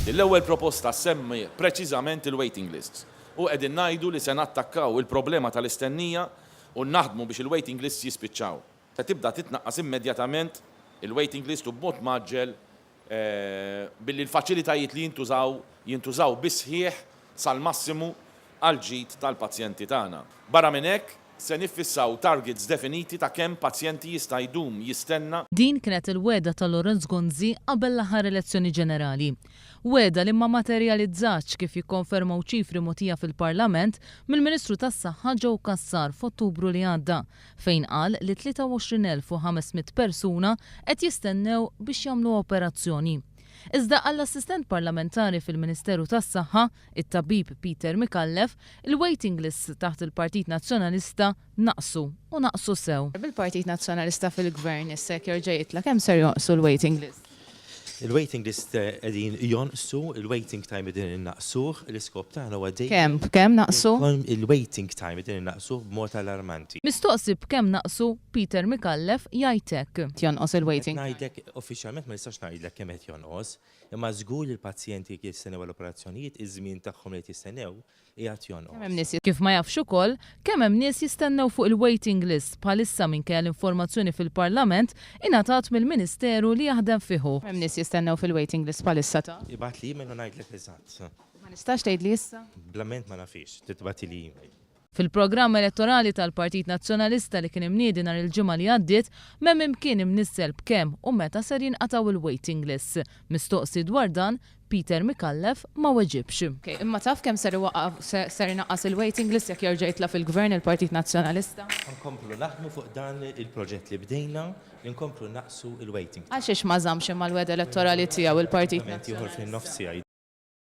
L-ewwel proposta ssemmi preċiżament il-waiting lists u qegħdin ngħidu li se nattakkaw il-problema tal-istennija u naħdmu biex il-waiting lists jispiċċaw. Se tibda titnaqqas immedjatament il-waiting list u b'mod mgħaġġel billi l-faċilitajiet li jintużaw jintużaw bis-sħiħ sal-massimu għall-ġid tal-pazjenti tagħna. Barra minn hekk, se niffissaw targets definiti ta' kemm pazjenti jista' jdum jistenna. Din kienet il-wegħda ta' Lawrence Gonzi qabel l-aħħar elezzjoni ġenerali. Wegħda li ma materjalizzatx kif jikkonfermaw ċifri mogħtija fil-Parlament mill-Ministru tas-Saħħa Joe Cassar f'Ottubru li għadda fejn qal li 23,500 persuna qed jistennew biex jagħmlu operazzjoni. Iżda għall-Assistent Parlamentari fil-Ministeru tas-Saħħa, it-Tabib Peter Micallef, il-waiting lists taħt il-Partit Nazzjonalista naqsu u naqsu sew. Bil-Partit Nazzjonalista fil-Gvern issa jekk jerġa' jitla' kemm ser jonqsu l-waiting lists? Il-waiting list qegħdin jonqsu, il-waiting time qegħdin innaqsuh, l-iskop tagħna huwa dejjem. Kemm? B'kemm naqsu? Il-waiting time qegħdin innaqsuh b'mod allarmanti. Mistoqsi b'kemm naqsu, Peter Micallef jgħid hekk. Jonqos il-waiting time. Qed ngħidlek, uffiċjalment ma nistax ngħidlek kemm qed jonqos, imma żgur li l-pazjenti jekk jistennew għall-operazzjonijiet, iż-żmien tagħhom li qed jistennew qiegħed jonqos. Kemm hemm nies Kif ma jafx ukoll kemm hemm nies jistennew fuq il-waiting list bħalissa minkejja l-informazzjoni fil-Parlament ingħatat mill-Ministeru li jaħdem fih hu. Kemm hemm nies jistennew fil-waiting list bħalissa taf? Ibgħatli email u ngħidlek eżatt. Ma nistax tgħidli issa? Bl-amment ma nafhiex, trid tibgħatili email. Fil-programm elettorali tal-Partit Nazzjonalista li kien imniedi nhar il-Ġimgħa li għaddiet, m'hemm imkien imnissel b'kemm u meta ser jinqatgħu il-waiting lists. Mistoqsi dwar dan, Peter Micallef ma weġibx. Ok, imma taf kemm ser iwaqqaf, ser inaqqas il-waiting list jekk jerġa' jitla' fil-Gvern il-Partit Nazzjonalista? Ħa nkomplu naħdmu fuq dan il-proġett li bdejna, li nkomplu nnaqqsu l-waiting time. Għalxiex ma żammx imma l-wegħda elettorali tiegħu il-Partit Ieħor fin-nofs Nazzjonalista? siegħa.